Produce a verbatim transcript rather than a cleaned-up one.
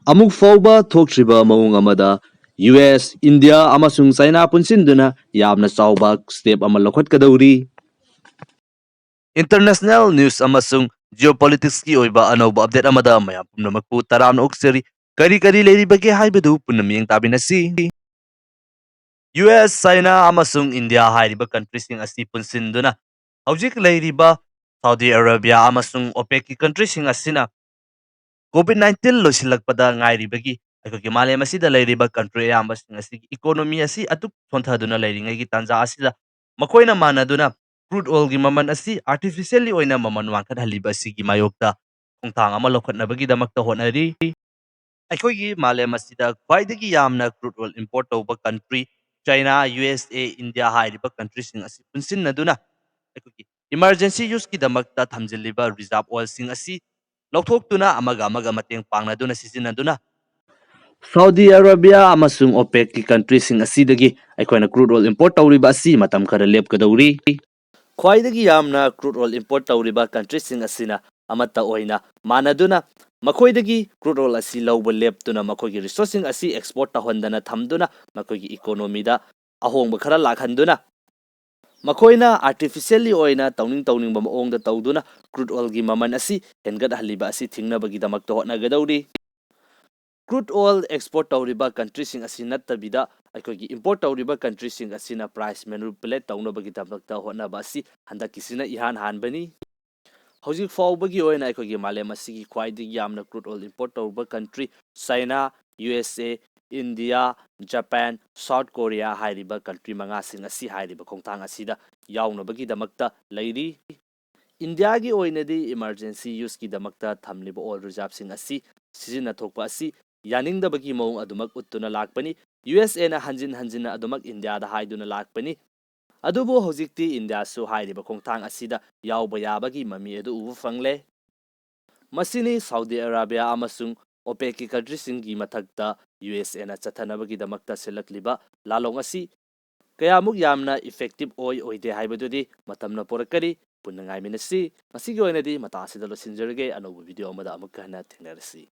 ꯑꯃꯨꯛ ꯐꯥꯎꯕ ꯊꯣꯛꯇ꯭ꯔꯤꯕ ꯃꯑꯣꯡ ꯑꯃꯗ ꯌꯨ ꯑꯦꯁ, ꯏꯟꯗꯤꯌꯥ ꯑꯃꯁꯨꯡ ꯆꯥꯏꯅꯥ ꯄꯨꯟꯁꯤꯟꯗꯨꯅ ꯌꯥꯝꯅ ꯆꯥꯎꯕ step ꯑꯃ ꯂꯧꯈꯠꯀꯗꯧꯔꯤ꯫ International news ꯑꯃꯁꯨꯡ geopolitics ꯀꯤ ꯑꯣꯏꯕ ꯑꯅꯧꯕ update ꯑꯃꯗ ꯃꯌꯥꯝ ꯄꯨꯝꯅꯃꯛꯄꯨ ꯇꯔꯥꯝꯅ ꯑꯣꯛꯆꯔꯤ꯫ ꯀꯔꯤ ꯀꯔꯤ ꯂꯩꯔꯤꯕꯒꯦ ꯍꯥꯏꯕꯗꯨ ꯄꯨꯟꯅ ꯃꯤꯠꯌꯦꯡ ꯇꯥꯃꯤꯟꯅꯁꯤ꯫ ꯌꯨ ꯑꯦꯁ, ꯆꯥꯏꯅꯥ ꯑꯃꯁꯨꯡ ꯏꯟꯗꯤꯌꯥ ꯍꯥꯏꯔꯤꯕ country ꯁꯤꯡ ꯑꯁꯤ ꯄꯨꯟꯁꯤꯟꯗꯨꯅ ꯍꯧꯖꯤꯛ ꯂꯩꯔꯤꯕ ꯁꯥꯎꯗꯤ ꯑꯔꯥꯕꯤꯌꯥ ꯑꯃꯁꯨꯡ OPEC ꯀꯤ country ꯁꯤꯡ ꯑꯁꯤꯅ COVID nineteen ꯂꯣꯏꯁꯤꯜꯂꯛꯄꯗ ꯉꯥꯏꯔꯤꯕꯒꯤ ꯑꯩꯈꯣꯏꯒꯤ ꯃꯥꯂꯦꯝ ꯑꯁꯤꯗ ꯂꯩꯔꯤꯕ country ꯑꯌꯥꯝꯕꯁꯤꯡ ꯑꯁꯤꯒꯤ economy ꯑꯁꯤ ꯑꯗꯨꯛ ꯁꯣꯟꯊꯗꯨꯅ ꯂꯩꯔꯤꯉꯩꯒꯤ ꯇꯥꯟꯖꯥ ꯑꯁꯤꯗ ꯃꯈꯣꯏꯅ ꯃꯥꯟꯅꯗꯨꯅ crude oil ꯒꯤ ꯃꯃꯜ ꯑꯁꯤ artificially ꯑꯣꯏꯅ ꯃꯃꯜ ꯋꯥꯡꯈꯠꯍꯜꯂꯤꯕ ꯑꯁꯤꯒꯤ ꯃꯥꯌꯣꯛꯇ ꯈꯣꯡꯊꯥꯡ ꯑꯃ ꯂꯧꯈꯠꯅꯕꯒꯤꯗꯃꯛꯇ ꯍꯣꯠꯅꯔꯤ꯫ ꯑꯩꯈꯣꯏꯒꯤ ꯃꯥꯂꯦꯝ ꯑꯁꯤꯗ ꯈ꯭ꯋꯥꯏꯗꯒꯤ ꯌꯥꯝꯅ crude oil import ꯇꯧꯕ country ꯆꯥꯏꯅꯥ, ꯌꯨ ꯑꯦꯁ ꯑꯦ, ꯏꯟꯗꯤꯌꯥ ꯍꯥꯏꯔꯤꯕ country ꯁꯤꯡ ꯑꯁꯤ ꯄꯨꯟꯁꯤꯟꯅꯗꯨꯅ ꯑꯩꯈꯣꯏꯒꯤ emergency use ꯀꯤꯗꯃꯛꯇ ꯊꯝꯖꯤꯜꯂꯤꯕ reserve oil ꯁꯤꯡ ꯑꯁꯤ ꯂꯧꯊꯣꯛꯇꯨꯅ ꯑꯃꯒ ꯑꯃꯒ ꯃꯇꯦꯡ ꯄꯥꯡꯅꯗꯨꯅ ꯁꯤꯖꯤꯟꯅꯗꯨꯅ ꯁꯥꯎꯗꯤ ꯑꯔꯥꯕꯤꯌꯥ ꯑꯃꯁꯨꯡ OPEC ꯀꯤ country ꯁꯤꯡ ꯑꯁꯤꯗꯒꯤ ꯑꯩꯈꯣꯏꯅ crude oil import ꯇꯧꯔꯤꯕ ꯑꯁꯤ ꯃꯇꯝ ꯈꯔ ꯂꯦꯞꯀꯗꯧꯔꯤ꯫ ꯈ꯭ꯋꯥꯏꯗꯒꯤ ꯌꯥꯝꯅ crude oil import ꯇꯧꯔꯤꯕ country ꯁꯤꯡ ꯑꯁꯤꯅ ꯑꯃꯠꯇ ꯑꯣꯏꯅ ꯃꯥꯟꯅꯗꯨꯅ ꯃꯈꯣꯏꯗꯒꯤ crude oil ꯑꯁꯤ ꯂꯧꯕ ꯂꯦꯞꯇꯨꯅ ꯃꯈꯣꯏꯒꯤ resource ꯁꯤꯡ ꯑꯁꯤ export ꯇꯧꯍꯟꯗꯅ ꯊꯝꯗꯨꯅ ꯃꯈꯣꯏꯒꯤ economy ꯗ ꯑꯍꯣꯡꯕ ꯈꯔ ꯂꯥꯛꯍꯟꯗꯨꯅ ꯃꯈꯣꯏꯅ artificially ꯑꯣꯏꯅ ꯇꯧꯅꯤꯡ ꯇꯧꯅꯤꯡꯕ ꯃꯑꯣꯡꯗ ꯇꯧꯗꯨꯅ crude oil ꯒꯤ ꯃꯃꯜ ꯑꯁꯤ ꯍꯦꯟꯒꯠꯍꯜꯂꯤꯕ ꯑꯁꯤ ꯊꯤꯡꯅꯕꯒꯤꯗꯃꯛꯇ ꯍꯣꯠꯅꯒꯗꯧꯔꯤ꯫ Crude oil export ꯇꯧꯔꯤꯕ country ꯁꯤꯡ ꯑꯁꯤ ꯅꯠꯇꯕꯤꯗ ꯑꯩꯈꯣꯏꯒꯤ import ꯇꯧꯔꯤꯕ country ꯁꯤꯡ ꯑꯁꯤꯅ price manipulate ꯇꯧꯅꯕꯒꯤꯗꯃꯛꯇ ꯍꯣꯠꯅꯕ ꯑꯁꯤ ꯍꯟꯗꯛꯀꯤꯁꯤꯅ ꯏꯍꯥꯟ ꯍꯥꯟꯕꯅꯤ꯫ ꯍꯧꯖꯤꯛ ꯐꯥꯎꯕꯒꯤ ꯑꯣꯏꯅ ꯑꯩꯈꯣꯏꯒꯤ ꯃꯥꯂꯦꯝ ꯑꯁꯤꯒꯤ ꯈ꯭ꯋꯥꯏꯗꯒꯤ ꯌꯥꯝꯅ crude oil import ꯇꯧꯔꯨꯕ country ꯆꯥꯏꯅꯥ, ꯌꯨ ꯑꯦꯁ ꯑꯦ, ꯏꯟꯗꯤꯌꯥ, ꯖꯄꯥꯟ, ꯁꯥꯎꯠ ꯀꯣꯔꯤꯌꯥ ꯍꯥꯏꯔꯤꯕ country ꯃꯉꯥꯁꯤꯡ ꯑꯁꯤ ꯍꯥꯏꯔꯤꯕ ꯈꯣꯡꯊꯥꯡ ꯑꯁꯤꯗ ꯌꯥꯎꯅꯕꯒꯤꯗꯃꯛꯇ ꯂꯩꯔꯤ꯫ ꯏꯟꯗꯤꯌꯥꯒꯤ ꯑꯣꯏꯅꯗꯤ emergency use ꯀꯤꯗꯃꯛꯇ ꯊꯝꯂꯤꯕ oil reserve ꯁꯤꯡ ꯑꯁꯤ ꯁꯤꯖꯤꯟꯅ ꯊꯣꯛꯄ ꯑꯁꯤ ꯌꯥꯅꯤꯡꯗꯕꯒꯤ ꯃꯑꯣꯡ ꯑꯗꯨꯃꯛ ꯎꯠꯇꯨꯅ ꯂꯥꯛꯄꯅꯤ꯫ ꯌꯨ ꯑꯦꯁ ꯑꯦꯅ ꯍꯟꯖꯤꯟ ꯍꯟꯖꯤꯟꯅ ꯑꯗꯨꯃꯛ ꯏꯟꯗꯤꯌꯥꯗ ꯍꯥꯏꯗꯨꯅ ꯂꯥꯛꯄꯅꯤ꯫ ꯑꯗꯨꯕꯨ ꯍꯧꯖꯤꯛꯇꯤ ꯏꯟꯗꯤꯌꯥꯁꯨ ꯍꯥꯏꯔꯤꯕ ꯈꯣꯡꯊꯥꯡ ꯑꯁꯤꯗ ꯌꯥꯎꯕ ꯌꯥꯕꯒꯤ ꯃꯃꯤ ꯑꯗꯨ ꯎꯕ ꯐꯪꯂꯦ꯫ ꯃꯁꯤꯅꯤ ꯁꯥꯎꯗꯤ ꯑꯔꯥꯕꯤꯌꯥ ꯑꯃꯁꯨꯡ OPEC ꯀꯤ country ꯁꯤꯡꯒꯤ ꯃꯊꯛꯇ ꯌꯨ ꯑꯦꯁ ꯑꯦꯅ ꯆꯠꯊꯅꯕꯒꯤꯗꯃꯛꯇ ꯁꯤꯜꯂꯛꯂꯤꯕ ꯂꯥꯂꯣꯡ ꯑꯁꯤ ꯀꯌꯥꯃꯨꯛ ꯌꯥꯝꯅ effective ꯑꯣꯏ ꯑꯣꯏꯗꯦ ꯍꯥꯏꯕꯗꯨꯗꯤ ꯃꯇꯝꯅ ꯄꯣꯔꯛꯀꯅꯤ꯫ ꯄꯨꯟꯅ ꯉꯥꯏꯃꯤꯟꯅꯁꯤ꯫ ꯉꯁꯤꯒꯤ ꯑꯣꯏꯅꯗꯤ ꯃꯇꯥꯡ ꯑꯁꯤꯗ ꯂꯣꯏꯁꯤꯟꯖꯔꯒꯦ꯫ ꯑꯅꯧꯕ video ꯑꯃꯗ ꯑꯃꯨꯛꯀ ꯍꯟꯅ ꯊꯦꯡꯅꯔꯁꯤ꯫